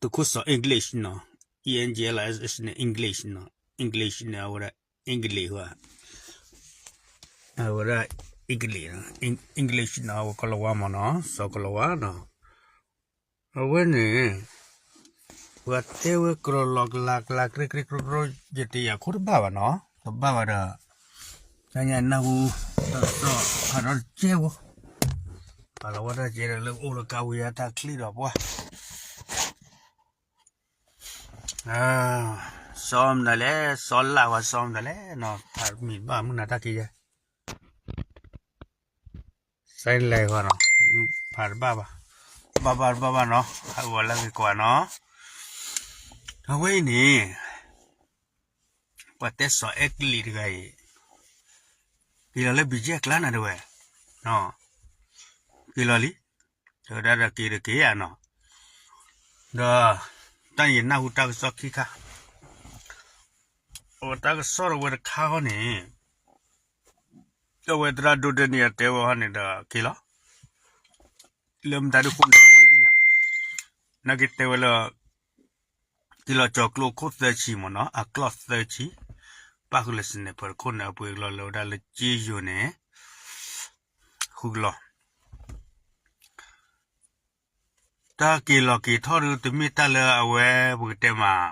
သုးခိၣ်စီၤ English နီၤ, E N G L I S H န့ၣ် English နီၤ, English န့ၣ် အဝဲဒၣ် English ဝဲ, အဝဲဒၣ် English နီၤ, English နီၤ, အဝဲကီၤလၤဝါမ့ၢ်နီၤ, စီၤကီၤလၤဝါနီၤ. အဝဲန့ၣ် ပှၤတဲဝဲကလီကလၤကလၤ ကြ့ကြ့ကြ့ကြ့ ယတယၤခိၣ်တဘၣ်ဘၣ်နီၤ, တဘၣ်ဘၣ်ဒီး တၢ်ညါနၢ်ဟူ တၢ်ကစီၣ်ဖးထီတကဲဖိ, ပှၤလီၤဝဲတၢ်ကဲဒီးလၢအိၣ်လၢကးဝံၤယါတၢ်ချံဒီးပှၢ် စီၤမတၤလဲၣ်, စီၤလၢ်ဝဲစီၤမတၤလဲၣ်နီၤ, ဖးမံၤဘၣ်မုၢ်နၤတၢ်က့ၤယဲ, စဲလဲၤဃီနီၤ, ဖးတဘၣ်ဘၣ်, ဘၣ်ဘၣ်တဘၣ်ဘၣ်နီၤ, ဟးဂီၤလၢဂ့ၤကွၢ်နီၤ. အဝဲအံၤန့ၣ် ပှၤတဲစီၤအဲကလံးတဂၤအံၤ က့ၤလီၤလၢဘံၣ်ကၠဲၣ်ကျါနၤတဝဲ, က့ၤလီၤလံ, တဝဲဒၣ်ဒီးက့ၤတက့ၤဧါနီၤ, ဒီး တၢ်ယနၢ်ဟူတၢ်ကစီၣ်ခံခါ, အဝဲတၢ်ကစီၣ်တဝဲတခါဃီန့ၣ် အဝဲသရၣ်ဒိၣ်ဒဲနံၣ်အတဲဝဲဟီန့ၣ်ဒီးက့ၤလီၤ, လၢမတၤဒုးဃိန့ၣ်တသ့ၣ်ညါ, နာ်က့တဲဝဲလၢ က့ၤလီၤကၠီၤကျိခိၣ်သၢဆံမ့ၢ်နီၤ, အကျီၢ်သၢဆံ, ပၣ်ဃုာ်လၢ sniper တခိၣ်န့ၣ် အပှ့ၤကလီၤလၢဝဲဒၣ်လၢကၠ့ယိၤန့ၣ် ဃုကလီၤ တၢ်က့ၤလီၤက့ၤထီၣ်ဒုး တမ့ၢ်တၢ်လၢအဝဲပကတဲမး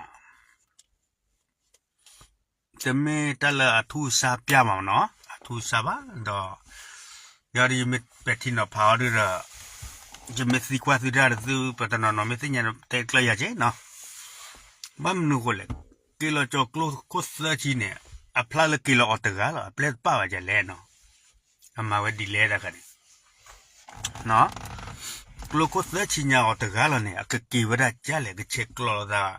တမ့ၢ်တၢ်လၢအထူးအစၢ်ပျၢ်မးနီၤ, အထူးအစၢ်ဘၣ်ဒီး ယၤဒီးယမ့ၢ်ပဲာ်ထံနီၤဖးအီၤဒုးဒီး ယမ့ၢ်သံကွၢ်သုတၢ်ဒီးသု ပတနီၤနီၤမ့ၢ်သ့ၣ်ညါတဲကျၢၢ်ယၤက့နီၤ, ဘၣ်မနုၤဃိလဲၣ်, က့ၤလီၤကၠီၤကျိခိၣ်သၢဆံန့ၣ် အဖျါလၢက့ၤလီၤအီၤတဂၤလီၤ, အပျဲၢ်တပာ်ဘၣ်ဒ်လဲၣ်နီၤ, အမၤဝဲဒ်လဲၣ်တခါန့ၣ် ကျိခိၣ်သၢဆံညါအီၤတဂၤလီၤန့ၣ် အကက့ၤဝဲဒၣ်ကၢ်လဲၣ်, ကဆဲးကျိးလိာ်သး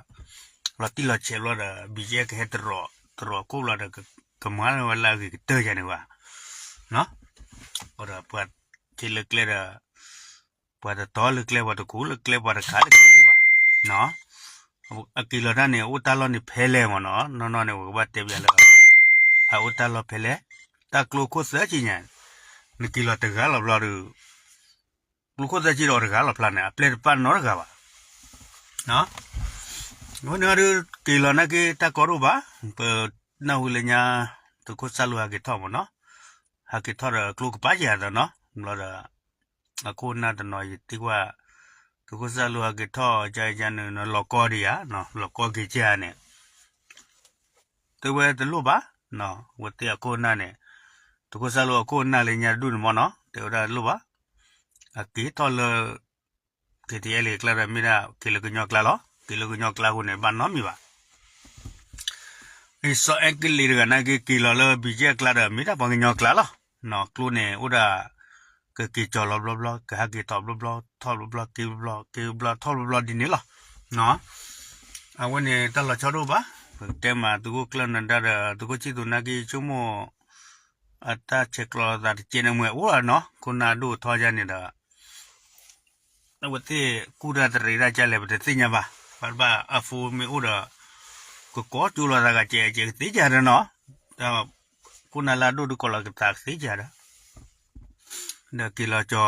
လီၤတံၢ်လီၤဆဲးဘျီဒီး ဘံၣ်ယဲၢ်ကဟဲတရီး တရီးခိၣ်ဘျီဒီး ကမၤဝဲလၢအဂ့ၤကတၢၢ်ယၤန့ၣ်ဘၣ်, အိၣ်ဒီးပှၤထံလၢကျဲဒီး ပှၤတတီလၢကျဲ ပှၤတကူလၢကျဲ ပှၤတခးလၢကျဲက့ဘၣ်, အက့ၤလီၤတၢ်န့ၣ် အိၣ်တၢ်လီၢ်န့ၣ်ဖဲလဲၣ်မ့ၢ်နီၤ, နီၢ်နီၢ်န့ၣ် ပကဘၣ်တဲပျးလၢ အအိၣ်တၢ်လီၢ်ဖဲလဲၣ်, တၢ်ကျိခိၣ်သၢဆံညါ နက့ၤလီၤတဂၤလီၤဘျီဒီး ကျိခိၣ်သၢဆံဒီးအီၤတဂၤလီၤဖျါန့ၣ် အပျဲၢ်တပာ်နီတဂၤဘၣ်, အဃိန့ၣ်ဒီး က့ၤလီၤနာ်က့တၢ်ကီဒိၣ်ဘၣ်, ပနၢ်ဟူလၢညါ သုးခိၣ်စၢ်လိဟးက့ၤထီၣ်မ့ၢ်နီၤ, ဟးက့ၤထီၣ်ဒီးကျိကပၤယၤဒီးနီၤ, ဘျီဒီး အခိၣ်အနၢ်တနီၤယသံကွၢ်, သုးခိၣ်စၢ်လိဟးက့ၤထီၣ် ကန့ၣ် လီၤကီဒံးဧါ, လီၤကီက့ၤကန့ၣ် တဲဝဲတလိၣ်ဘၣ်, ဝဲသ့ၣ်အခိၣ်အနၢ်န့ၣ်, သုးခိၣ်စၢ်လိအခိၣ်အနၢ်လၢညါတဒူၣ်န့ၣ်မ့ၢ်နီၤ တဲဝဲဒၣ်တလိၣ်ဘၣ်, အက့ၤထီၣ်လၢ KTLA ကျါဒီး မ့ၢ်ဒၣ်က့ၤလၢကညီကျါလီၤ, က့ၤလၢကညီကျါအဃိန့ၣ် ဘၣ်နီတမံၤဘၣ် အံၤစီၤအဲကလံးတဂၤနာ်က့ က့ၤလီၤလၢဘံၣ်ကၠဲၣ်ကျါဒီး မ့ၢ်ဒၣ်ပှၤကညီကျါလီၤ, ကျိန့ၣ်အိၣ်ဒၣ် ကက့ၤကၠီၤလီၤဘျီဘျီ ကဟးက့ၤထီၣ်ဘျီဘျီ ထီၣ်ဘျီဘျီ က့ၤဘျီဘျီ က့ၤဘျီဘျီ ထီၣ်ဘျီဘျီဒ်န့ၣ်လီၤ, အဝဲန့ၣ်တၢ်လီၤဆီဒိၣ်ဘၣ်, ပကတဲမးသုးခိၣ်ကျၢၢ်နဒါဒီး သုးခိၣ်ဆံၣ်သူးနာ်က့ ဆိကမိၣ် အတၢ်ဆဲးကျိးလိာ်သးတကဲန့ၣ်မ့ၢ်အိၣ်လီၤနီၤ, ခိၣ်နၢ်ဒိၣ်ထီယါန့ၣ်ဒီး အဝဲသ့ၣ်ကူၣ်တၢ်တရံးတၢ်ကလဲၣ် ပတသ့ၣ်ညါဘၣ်, ဘၣ်တဘၣ်အဖိမ့ၢ်အိၣ်ဒီး ကကိးကၠိလိာ်သးဂၤကဲကဲကသ့ၣ်ညါဒီးနီၤ, ခိၣ်နၢ်လၢအဒိၣ်ဒုးကိးလီၤကသးကသ့ၣ်ညါဒီး ဒီးက့ၤလီၤကၠီၤကျိ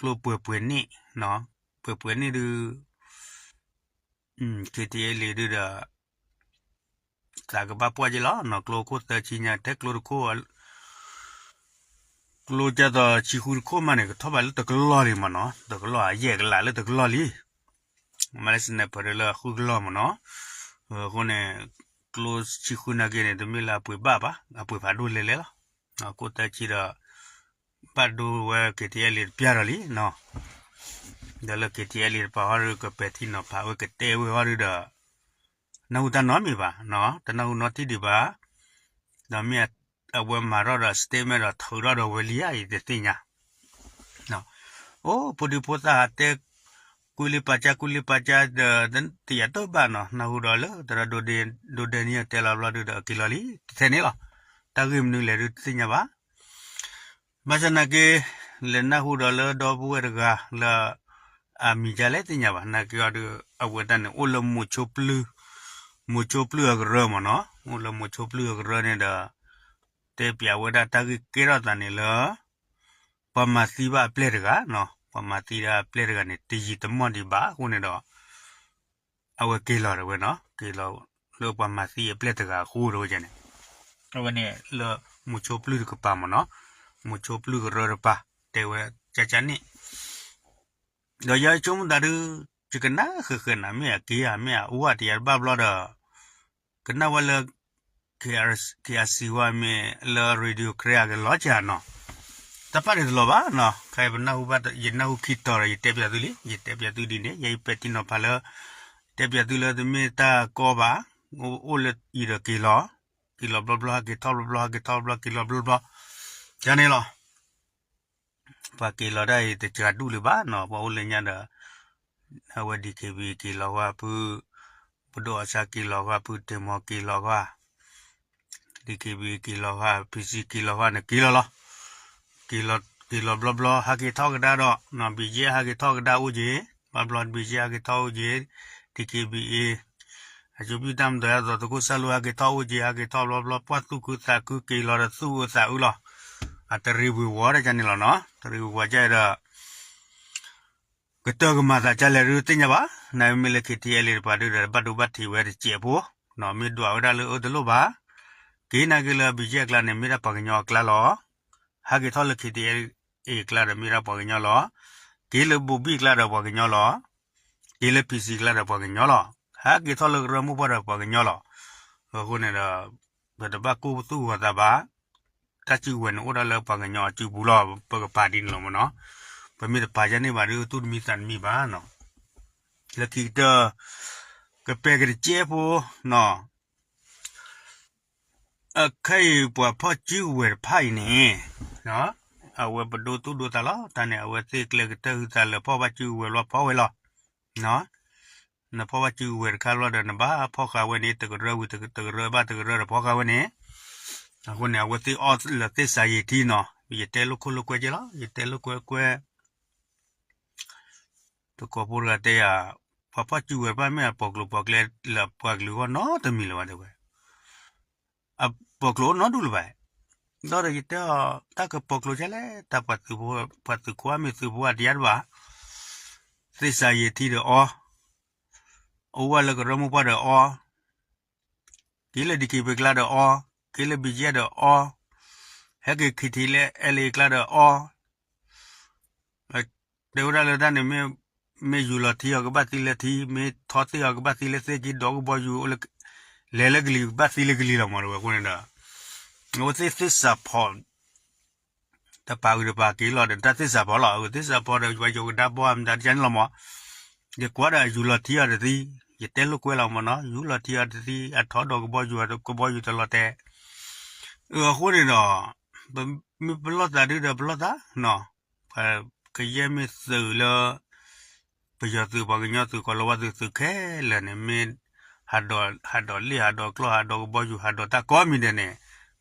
ပှဲၤပှဲၤန့ၣ်, ပှဲၤပှဲၤန့ၣ်ဒုး KTLA ဒုးဒီး သးကဘၣ်ပှၢ်က့လီၤနီၤ, ကျိခိၣ်သၢဆံညါ ထဲကျိတခိၣ် ကျိကၢ်သိးဆံဃုတခိၣ်မးန့ၣ် ကထီၣ်ဘၣ်လၢတကလီၢ်လံမးနီၤ, တကလီၢ်အယဲၢ်ကလးလၢတကလီၢ်လံ, မ့ၢ်လၢ sniper ဒီးလၢအဃုကလီၢ်မးနီၤ, အဃိန့ၣ် ကျိဆံဃုနာ်က့န့ၣ် တမ့ၢ်လၢအပှ့ၤဘၣ်ဘၣ်, အပှ့ၤဖးဒိၣ်လဲၣ်လဲၣ်လီၤ, ခိၣ်သၢဆံဒီး ဘၣ်ဒိဝဲ KTLA တပျၢ်ဒီးလံနီၤ, ဒီးလၢ KTLA တပၤဟီဒုး ကပဲာ်ထံနီၤဖးဝဲကတဲဝဲဟီဒုးဒီး နၢ်ဟူတၢ်နီတမံၤဘၣ်, တနၢ်ဟူနီတထံၣ်ဒံးဘၣ်, ဒီးမ့ၢ်အဝဲမၤထီၣ်ဒီး statement ဒီးထုးထီၣ်ဒီးဝဲလံဧါ ယတသ့ၣ်ညါ, အိၣ်ဖိဒံဖိသၣ်ဟးတဲ ကွံလံပာ်ကၠါ ကွံလံပာ်ကၠါဒီး တယၤတဘၣ်နီၤ, နၢ်ဟူဒီးလၢသရၣ်ဒိၣ်ဒဲနံၣ်တဲလီၤဘျီဒုးဒီး က့ၤလီၤလံ တထဲန့ၣ်လီၤ, တၢ်ဂ့ၢ်မနုၤလဲၣ်ဒုးတသ့ၣ်ညါဘၣ် ဘၣ်ဆၣ်နာ်က့ လဲၤနၢ်ဟူဒီးလၢဒီပုၢ်ဝဲၢ်တဂၤလၢ အမံၤဒ်လဲၣ်သ့ၣ်ညါဘၣ်, နာ်က့အီၤဒုး အဝဲတၢ်န့ၣ် အိၣ်လၢမိၤဆိပျုၢ်, မိၤဆိပျုၢ်အကရၢမးနီၤ, အိၣ်လၢမိၤဆိပျုၢ်အကရၢန့ၣ်ဒီး တဲပျးဝဲဒၣ်တၢ်ဂ့ၢ်ကဲထီၣ်သးန့ၣ်လၢ ပှၤမၤသံဘၣ်အပျဲၢ်တဂၤနီၤ, ပှၤမၤသံဒၣ်အပျဲၢ်တဂၤန့ၣ် တယံာ်တမီၢ်ဒံးဘၣ်အဃိန့ၣ်ဒီး အဝဲက့ၤလီၤတဝဲနီၤ, က့ၤလီၤလၢပှၤမၤသံအပျဲၢ်တဂၤအဃိတဝဲန့ၣ်, အဝဲန့ၣ်လၢ မူဆိပျုၢ်တကပၤမ့ၢ်နီၤ, မူဆိပျုၢ်ကရၢတပၤ တဲဝဲကၠၢ်ကၠၢ်န့ၣ်, ဒီးယဆိကမိၣ်သးဒုး ယကနၣ်ဃဲၤဃဲၤနၤ မ့ၢ်အက့ၤဧါ မ့ၢ်အအိၣ်ဧါ တယၤတဘၣ်ဘျီဒီး ကနၣ်ဝဲလၢ ခ့အစံဝါ မ့ၢ်လၢ radio ခရဲအကလီၤကၢ်နီၤ, တၢ်ပာ်ဒံးတလီၤဘၣ်နီၤ, ခဲအံၤပနၢ်ဟူဘၣ် ယနၢ်ဟူခံတီၤဒီး ယတဲပၠးသုလံ, ယတဲပၠးသုဒ်န့ၣ် ယဲယပဲာ်ထံနီၤဖးလၢ တဲပၠးသုလၢတမ့ၢ်တၢ်ကီဘၣ်, အိၣ်လၢအံၤဒီးက့ၤလီၤ, က့ၤလီၤဘျီဘျီ ဟးက့ၤထီၣ်ဘျီဘျီ ဟးက့ၤထီၣ်ဘျီ က့ၤလီၤဘျီဘျီ, ယၤန့ၣ်လီၤ. ပှၤက့ၤလီၤဒၣ်အံၤ တစှၤဒူၣ်လၢၤဘၣ်နီၤ, ပှၤအိၣ်လၢညါဒီး အဝဲ DKBA က့ၤလီၤကွၢ်ဖု, ပဒိၣ်အီၣ်ဆၣ်က့ၤလီၤကွၢ်ဖု, တ့ၢ်မီၤက့ၤလီၤကွၢ်, DKBA က့ၤလီၤကွၢ်, PC က့ၤလီၤကွၢ်န့ၣ် က့ၤလီၤလီၤ. က့ၤလီၤဘျီဘျီ ဟးက့ၤထီၣ်ကဒါဒီး BGF ဟးက့ၤထီၣ်ကဒါအိၣ်က့ၤ, ဘၣ်ဘျီ BGF ဟးက့ၤထီၣ်အိၣ်က့ၤ, DKBA အစိၤပံတၢ်မၤဒီး ယသိးသကိးစၢ်လိဟးက့ၤထီၣ်အိၣ်က့ၤ, ဟးက့ၤထီၣ်ဘျီဘျီ ပှၢ်သူၣ်ခုသးခု က့ၤလီၤဒီးသူၣ်အုးသးအုးလီၤ. အတရံးဝ့ၤဝီၤဒ်န့ၣ်လီၤနီၤ, တရံးဝ့ၤဝီၤဒ်ဒီး ကတၢၢ်ကမၤသးဒ်လဲၣ်ဒုးသ့ၣ်ညါဘၣ်, နမ့ၢ်လၢ KTLA တပၤဒုးဒီး ဘၣ်ဒိဘၣ်ထံးဝဲတစဲးဖိ, မ့ၢ်ဒွးဝဲဒၣ်လၢအၢတလိၣ်ဘၣ်, က့ၤနာ်က့ၤလၢ BGF အကျါန့ၣ် မ့ၢ်ဒၣ်ပှၤကညီအကျါလီၤ. ဟးက့ၤထီၣ်လၢ KTLA အကျါဒီးမ့ၢ်ဒၣ်ပှၤကညီလီၤ. က့ၤလၢဘိၤဘံၣ်အကျါဒီးပှၤကညီလီၤ. က့ၤလၢ PC အကျါဒီးပှၤကညီလီၤ. ဟးက့ၤထီၣ်လၢကရၢမိၢ်ပှၢ်ဒီးပှၤကညီလီၤ. အဃိန့ၣ်ဒီး ပတဘၣ်ကိၢ်သူၣ်ဂီၤသးဘၣ်, တၢ်စုကဝဲၤန့ၣ်အိၣ်ဒၣ်လၢပှၤကညီအစုပူၤလီၤ, ပကပာ်ဒ်န့ၣ်လီၤမ့ၢ်နီၤ. ပမ့ၢ်တပာ်ယၤန့ၣ်ဘၣ်ဒီး သူၣ်တမံသးတမံဘၣ်နီၤ. လၢခံကတၢၢ် ကပဲာ်ကတစဲးဖိနီၤ. အခဲအံၤပှၤဖီၣ်စုကဝဲၤတဖၣ်အံၤန့ၣ် အဝဲပဒိသူၣ်ဒိသးလီၤ. တၢ်န့ၣ် အဝဲသ့ၣ်ကျဲကတၢၢ်ဟုသးလၢဖီၣ်ဘၣ်စုကဝဲၤလီၤဖီၣ်ဝဲလီၤ. နဖီၣ်ဘၣ်စုကဝဲၤတခါလီၤဒီး နဘၣ်ဖီၣ်ဃာ်ဝဲန့ၣ် တကရၢဝံၤတကရၢဘၣ်တကရၢဒီးဖီၣ်ဃာ်ဝဲန့ၣ်, အဃိန့ၣ် အဝဲသ့ၣ်အီၣ်လၢသ့ၣ်စးယံာ်ထံနီၤ. ယတဲလိာ်ခိၣ်လိာ်ကွဲက့လီၤ, ယတဲလိာ်ကွဲကွဲ တကိးဖိတဂၤတဲယၤ, ပှၤဖီၣ်စုကဝဲၤတဖၣ်မ့ၢ်အပိာ်ကျိၤပိာ်ကျဲလၢပှၤကလုာ်အဂီၢ်နီတမံၤလၢၤဘၣ်တဲဝဲ, အပိာ်ကျိၤအိၣ်နီတဒူၣ်လၢၤဘၣ်. ဒီးယတဲအီၤ တၢ်ကပိာ်ကျိၤဒ်လဲၣ်, တၢ်ပှၤသုးဖိ, ပှၤသုးခိၣ်အမ့ၢ်သုးဖိအတယါတဘၣ်, သ့ၣ်စးယံာ်ထံဒီးအီၣ်, အိၣ်ဝဲလၢကရၢမိၢ်ပှၢ်ဒီးအီၣ်, က့ၤလၢ DKBA ကျါဒီးအီၣ်, က့ၤလၢ BGF ဒီးအီၣ်, ဟဲက့ၤ KTLA ကျါဒီးအီၣ်, တဲဝဲဒၣ်လၢတၢ်န့ၣ် မ့ၢ်ယူၤလီၤထံအီၤကဘၣ်သံလၢထံ, မ့ၢ်ထီသ့ၣ်အီၤကဘၣ်သံလၢသ့ၣ်, က့ၤဒိးကဘီယူၤ လဲၤလၢကလံၤကဘၣ်သံလၢကလံၤလီၤမး တဲဝဲအဃိန့ၣ်ဒီး, အဝဲသ့ၣ်သ့ၣ်စးဖီၣ် တပာ်ဂုၤတပာ်က့ၤလီၤဒီး တၢ်သ့ၣ်စးဖီၣ်လီၤ, အဝဲသ့ၣ်စးဖီၣ်ဒီး ပှၤယိၤကဒါဘီမတၤတကန့ၣ်လီၤမး, ယကွၢ်ဒီးအယူၤလီၤထံအီၤတသံ, ယတဲလိာ်ကွဲလီၤမးနီၤ, ယူၤလီၤထံအီၤတသံ, အထီဒီးကဘီယူၤ ကဘီယူၤတလီၤတဲာ်, အဃိန့ၣ်ဒီး မ့ၢ်ပလီၢ်သးဒုဒီးပလီၢ်သးနီၤ, ပကယဲၢ်မ့ၢ်သုးလၢ ပယီၤသုး ပှၤကညီသုး ကီၤလၤဝါသုး သုးခဲလၢာ်န့ၣ် မ့ၢ်ဟးဒီးလ့ၣ် ဟးဒီးကျီၢ် ဟးဒီးကဘီယူၤ ဟးဒီးတၢ်ကိးမံၤဒဲးန့ၣ်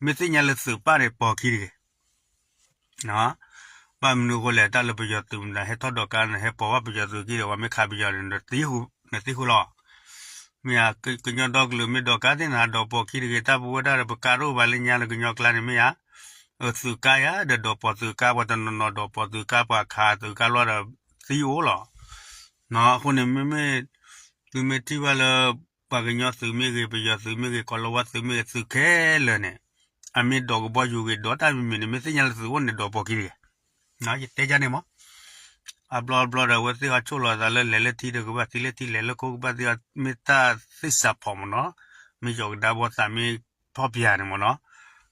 မ့ၢ်သ့ၣ်ညါလၢသုးပၢ်န့ၣ်ပိာ်ခံတဂ့ၤ. ဘၣ်မနုၤအဃိလဲၣ် တၢ်လၢပယီၤသုးမတၤ ဟဲထီၣ်ဒီးကါန့ၣ် ဟဲပိာ်ဘၣ်ပယီၤသုးခံဒီး ပှၤမ့ၢ်ခးပယီၤန့ၣ် နသံဃူလီၤ. မ့ၢ်ဧါ, ကညီဒီကလုာ်မ့ၢ်ဒီးကါသ့ၣ်န့ၣ် ဟးဒီးပိာ်ခံတဂ့ၤ. တၢ်ပဝဲဒၣ်ဒီး ပကါဒိၣ်ဘၣ်လၢညါလၢကညီကျါန့ၣ်မ့ၢ်ဧါ, သုးကါယၤဒီး ဒီးပိာ်သုးကါ ပှၤတနီၤနီၤဒီးပိာ်သုးကါ ပှၤခးသုးကါလီၤဒီးသံအိၣ်လီၤ. အဃိန့ၣ် မ့မ့ၢ် သုမ့ၢ်ထံၣ်ဘၣ်လၢ ပှၤကညီသုးမ့ၢ်ဂ့ၤ ပယီၤသုးမ့ၢ်ဂ့ၤ ကီၤလၤဝါသုးမ့ၢ်ဂ့ၤ သုးခဲလၢာ်န့ၣ် အမ့ၢ်ဒီးကဘီယူၤဂ့ၤ ဒီးတၢ်မံၤမံၤန့ၣ် မ့ၢ်သ့ၣ်ညါလၢသုးအိၣ်န့ၣ် ဒီးပိာ်ခံတဂ့ၤ. ယတဲယါန့ၣ်မး အဘျီဘျီဒီး အဝဲသ့ၣ်အီၤဆိၣ်လီၤသးလၢလဲၤလၢထံဒီးကဘၣ်သံလၢထံ လဲၤလၢခိကဘၣ်သံ မ့ၢ်တၢ်သ့ၣ်စးဖီၣ်မးနီၤ, မ့ၢ်ယီၤကဒါဘီသးမ့ၢ်ဖီၣ်ပၠးန့ၣ်မးနီၤ,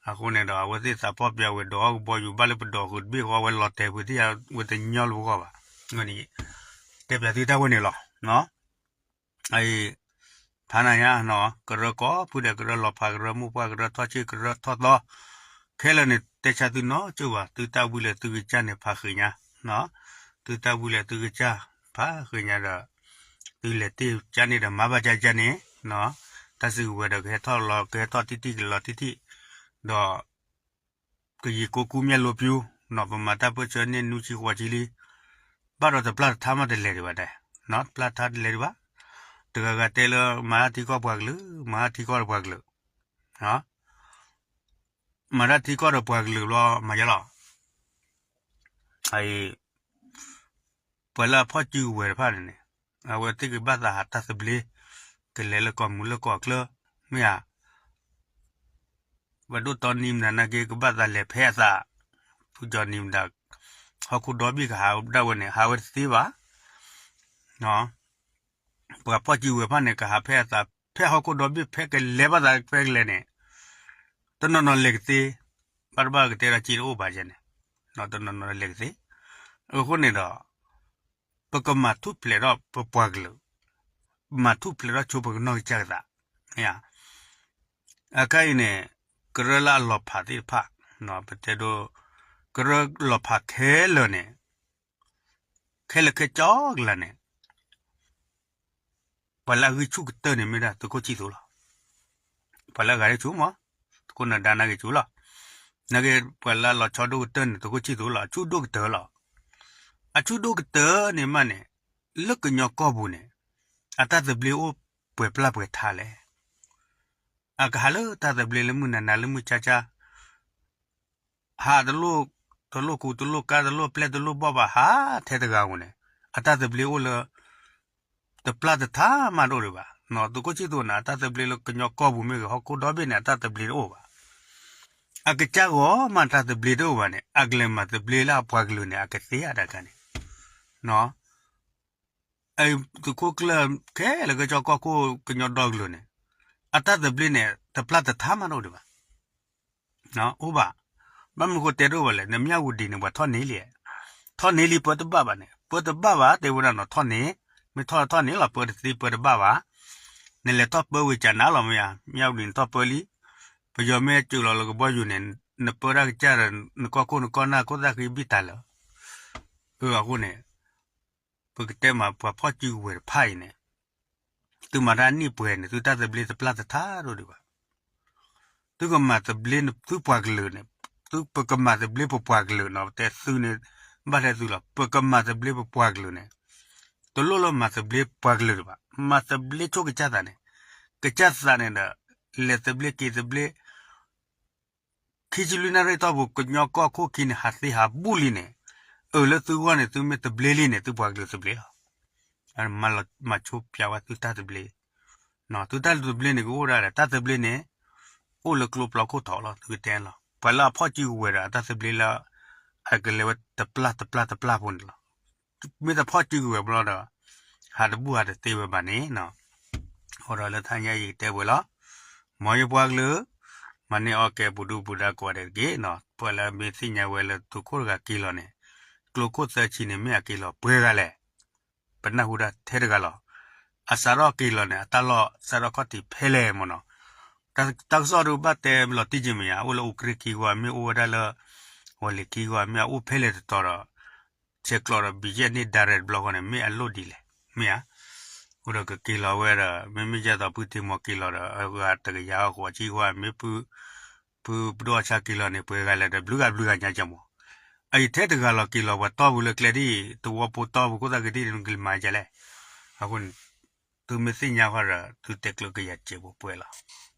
အဃိန့ၣ်ဒီး အဝဲသ့ၣ်သးဖီၣ်ပၠးဝဲဒီးအီၣ်ကဘီယူၤဘၣ်လၢပဒိးဃုာ်တဘ့ၣ်ဃီ အဝဲလီၤတဲာ်ဖုးသ့ၣ်ညါဝဲတညီလၢပဂီၢ်ဘၣ်. တဲပၠးသုတၢ်ဝဲန့ၣ်လီၤ. ဖးနၤညါနီၤ ကရၢကိးဖုဒဲး ကရၢလီၤဖး ကရၢမိၢ်ပှၢ် ကရၢထီၣ်ဆ့ ကရၢထီၣ်သီ ခဲလၢာ်န့ၣ် တဲဆါသုနီတကၠိၢ်ဘၣ်. သုတၢ်ဝံလၢသုကစၢ်န့ၣ် ဖးဃ့ညါ, သုတၢ်ဝံလၢသုကစၢ် ဖးဃ့ညါဒီး သုလဲၤတ့ၢ်ကၢန့ၣ်ဒီး မၤဘၣ်ကၢကၢန့ၣ်, တၢ်စုကဝဲၤဒီး ကဟဲထီၣ်လီၤ ကဟဲထီၣ်တံၢ်တံၢ် ကလီၤတံၢ်တံၢ်, ဒီး ကယံာ်ကိးကူမၠဲၣ်လိပျူၤနီၤ ပမၤတၢ်ပၢၢ်ဆၢန့ၢ်နွံဆံဃိးဆံလံ, ဘၣ်ဒီးတပျၢ်တထါမးတလဲၤဒံးဘၣ်တဲ, တပျၢ်တထါတလဲၤဒံးဘၣ်. တဂၤဂၤတဲလၢ မၤထံကီၢ်ပှၤကလုာ် မၤထံကီၢ်ပှၤကလုာ်, မၤတၢ်ထံကီၢ်ဒီးပှၤကလုာ်ဘျီ မၤယါလီၤ. ပှၤလၢအဖီၣ်စုကဝဲၤတဖၣ်န့ၣ်န့ၣ် အဝဲသ့ၣ်ကဘၣ်သးဟးတၢ်သဘျ့ ကလဲၤလၢကီၢ်မူလၢကီၢ်ချၢ မ့ၢ်ဧါ. ပှၤဒိၣ်တီနံၤမတၤနာ်က့ ကဘၣ်သးလဲၤဖဲအသး, ဖုကၠီနံၤမတၤ ဟီၣ်ခိၣ်ဒီဘ့ၣ်ကဟးဒၣ်ဝဲန့ၣ် ဟးဝဲတသ့ဘၣ်. ပှၤဖီၣ်စုကဝဲၤတဖၣ်န့ၣ် ကဟးဖဲအသး ဖဲဟီၣ်ခိၣ်ဒီဘ့ၣ် ဖဲကလဲၤဘၣ်သးဖဲကလဲၤန့ၣ် တနီၤနီၤလဲၤကသ့, ဘၣ်တဘၣ်ကတဲဒီးက့တအိၣ်ဘၣ်ယဲန့ၣ်, တနီၤနီၤလဲၤကသ့. အဃိန့ၣ်ဒီး ပကမၤထူၣ်ဖျဲးထီၣ်ပပှၤကလုာ်, မၤထူၣ်ဖျဲးထီၣ်ဆိပကနီၢ်ကစၢ်ကသး, မ့ၢ်ဧါ. အခါအံၤန့ၣ် ကရၢလၢအလီၤဖးသ့ၣ်တဖၣ်, ပတဲဒိ ကရၢလီၤဖးခဲလၢာ်န့ၣ်, ခဲလၢာ်ခဲဆ့ကလၤန့ၣ် ပှၤလၢအဂံၢ်ဆူၣ်ကတၢၢ်န့ၣ်မ့ၢ်ဒၣ်သုးခိၣ်ဆံၣ်သူလီၤ. ပှၤလၢအဂံၢ်ဆူၣ်မး, သုးခိၣ်နၢၤဒါနာ်က့ဆူၣ်လီၤ. နာ်က့ ပှၤလၢအလီၤဆီဒိၣ်ကတၢၢ်န့ၣ် သုးခိၣ်ဆံၣ်သူလီၤ, အဆူၣ်ဒိၣ်ကတၢၢ်လီၤ. အဆူၣ်ဒိၣ်ကတၢၢ်န့ၣ်မးန့ၣ် လၢကညီကီၢ်ပူၤန့ၣ် အတၢ်သဘျ့အိၣ်ပှဲၤပျၢ်ပှဲၤထါလဲၣ်. အကဟးလၢတၢ်သဘျ့လၢမုၢ်နၤနၤလၢမုၢ်ဆါဆါ ဟးတလိၣ်, တလိၣ်ကူတလိၣ်ကါတလိၣ်ပျဲၢ်တလိၣ်ဘီၣ်ဘၣ် ဟးထဲတဂၤဧိၤန့ၣ် အတၢ်သဘျ့အိၣ်လၢ တပျၢ်တထါမးတအိၣ်ဒံးဘၣ်. သုးခိၣ်ဆံၣ်သူန့ၣ် အတၢ်သဘျ့လၢကညီကီၢ်ပူၤမ့ၢ်ဂ့ၤ ဟီၣ်ခိၣ်ဒီဘ့ၣ်န့ၣ် အတၢ်သဘျ့တအိၣ်ဘၣ်. အကစၢ်ဂီၢ်မးတၢ်သဘျ့တအိၣ်ဘၣ်န့ၣ် အကလဲၤမၤသဘျ့လၢအပှၤကလုာ်န့ၣ် အကသ့ဧါတၢ်ခါန့ၣ် သုးခိၣ်ကျၢၢ်ခဲလၢာ်ကစီၣ်ကီၢ်ခိၣ်ကညီဒီကလုာ်န့ၣ် အတၢ်သဘျ့န့ၣ် တပျၢ်တထါမးတအိၣ်ဒံးဘၣ်. အိၣ်ဘၣ်. ဘၣ်မနုၤဃိတဲတအိၣ်ဘၣ်လဲၣ်, နမၠၣ်ဝတံၤန့ၣ် ပှၤထီၣ်န့ၢ်လံ, ထီၣ်န့ၢ်လံပၢတဘၣ်ဘၣ်န့ၣ် ပၢတဘၣ်ဘၣ် တဲဝဲဒၣ်နီၤ ထီၣ်န့ၢ်, မ့ၢ်ထီၣ်ထီၣ်န့ၢ်လီၤ ပၢတသ့ပၢတဘၣ်ဘၣ်. နလဲၤထီၣ်ပၢဝံၤကနၤလီၤမ့ၢ်ဧါ, မၠၣ်ဝတံၤနထီၣ်ပၢလံ, ပယီၤမ့ၢ်စၢၤလီၤလၢကဘီယူၤန့ၣ် နပၢတၢ်ကစၢ်ဒီး နကီၢ်ခိၣ်နကီၢ်နၢ်ခိၣ်သၣ်ဃံဘံၣ်တၢ်လၢာ်. အဃိန့ၣ် ပကတဲမးပှၤဖီၣ်စုကဝဲၤတဖၣ်အံၤန့ၣ် သုမၤတၢ်န့ၢ်ပှဲၤန့ၣ် သုတၢ်သဘျ့တပျၢ်တထါဒိၣ်ဒံးဘၣ်. သုကမၤသဘျ့သုပှၤကလုာ်န့ၣ်, သုပကမၤသဘျ့ပပှၤကလုာ်နီၤ ပတဲသုန့ၣ် ဘၣ်ထဲသုလီၤ ပကမၤသဘျ့ပပှၤကလုာ်န့ၣ် တလိၣ်လၢမၤသဘျ့ပှၤကလုာ်ဒံးဘၣ်. မၤသဘျ့ဆိကစၢ်သးန့ၣ်, ကစၢ်သးန့ၣ်ဒီး လဲၤသဘျ့က့ၤသဘျ့ ခံဆံလွံၢ်နၣ်ရံၣ်တီၢ်ပူၤ ကညီကီၢ်ခိၣ်ခံန့ၣ် ဟးသ့ဟးဘူၣ်လံန့ၣ်, အၢၣ်လၢသုဂီၢ်န့ၣ် သုမ့ၢ်သဘျ့လံန့ၣ် သုပှၤကလုာ်သဘျ့လီၤ. မၤဆိပၠးဝဲသုတၢ်သဘျ့, သုတၢ်သဘျ့န့ၣ် ကအိၣ်ဒၣ်ဒီး တၢ်သဘျ့န့ၣ် အိၣ်လၢကျိပျီခိၣ်ထီလီၤ သုကတဲလီၤ. ပှၤလၢအဖီၣ်စုကဝဲၤဒီး အတၢ်သဘျ့လၢ အကလဲၤဝဲတပျၢ်တပျၢ်တပျၢ်ဖိန့ၣ်လီၤ. မ့ၢ်တဖီၣ်စုကဝဲၤဘျီဒီး ဟးတဘူၣ်ဟးတသ့ဝဲဘၣ်န့ၣ်, အိၣ်ဒီးလၢတဟါညါယကတဲဝဲလီၤ. မ်ယပှၤကလုာ် မၤန့ၢ်အီၣ်ကဲပူၤဒုၣ်ပူၤဒါကိးဂၤဒဲးတက့ၢ်. ပှၤလၢမ့ၢ်သ့ၣ်ညါဝဲလၢသုးခိၣ်တဂၤက့ၤလီၤန့ၣ်, ကျိခိၣ်သၢဆံန့ၣ် မ့ၢ်အက့ၤလီၤပှဲၤဂၤလဲၣ်. ပနၢ်ဟူဒၣ်ထဲတဂၤလီၤ. အစးထီၣ်က့ၤလီၤန့ၣ် အတၢ်လီၢ်စးထီၣ်ခီၣ်ထံးဖဲလဲၣ်မ့ၢ်နီၤ. တၢ်ကစီၣ်ဒုးဘၣ်တဲလီၤတံၢ်က့ၤမ့ၢ်ဧါ, အိၣ်လၢအူးကြ့ၢ်ခံဂီၢ် မ့ၢ်အိၣ်ဝဲဒၣ်လၢ ဝီၤလ့ၤခံဂီၢ် မ့ၢ်အအိၣ်ဖဲလဲၣ်တတီၤဒီး ဆဲးကျိးဒီး ဘံယဲၢ်န့ၢ်ဒၣ်ရဲၣ်တဘျီဃီန့ၣ် မ့ၢ်အလိၣ်ဒ်လဲၣ်, မ့ၢ်ဧါ. အိၣ်ဒီးကက့ၤလီၤဝဲဒီး မ့မ့ၢ်ယဲသိးဖုထံမီၤက့ၤလီၤဒီး အဂၤတကယၤအဂီၤဆံဂီၢ် မ့ၢ်ဖု ဖုပဒိၣ်အီၣ်ဆၣ်က့ၤလီၤန့ၣ် ပှဲၤဂၤလဲၣ်ဒီး ဘျုးဂၤဘျုးဂၤညါကမီၤ. အအံၤထဲတဂၤလီၤက့ၤလီၤပှၤတီၢ်ပူၤလၢကျဲဒ်အံၤ သဝီဖိတီၢ်ပူၤခိၣ်သၣ်က့ၤဒ်အံၤ နကမၤယလဲၣ်. အဃိန့ၣ် သုမ့ၢ်သ့ၣ်ညါဃီဒီး သုတဲကျိးကယၤစဲးပှဲၤပှဲၤလီၤ.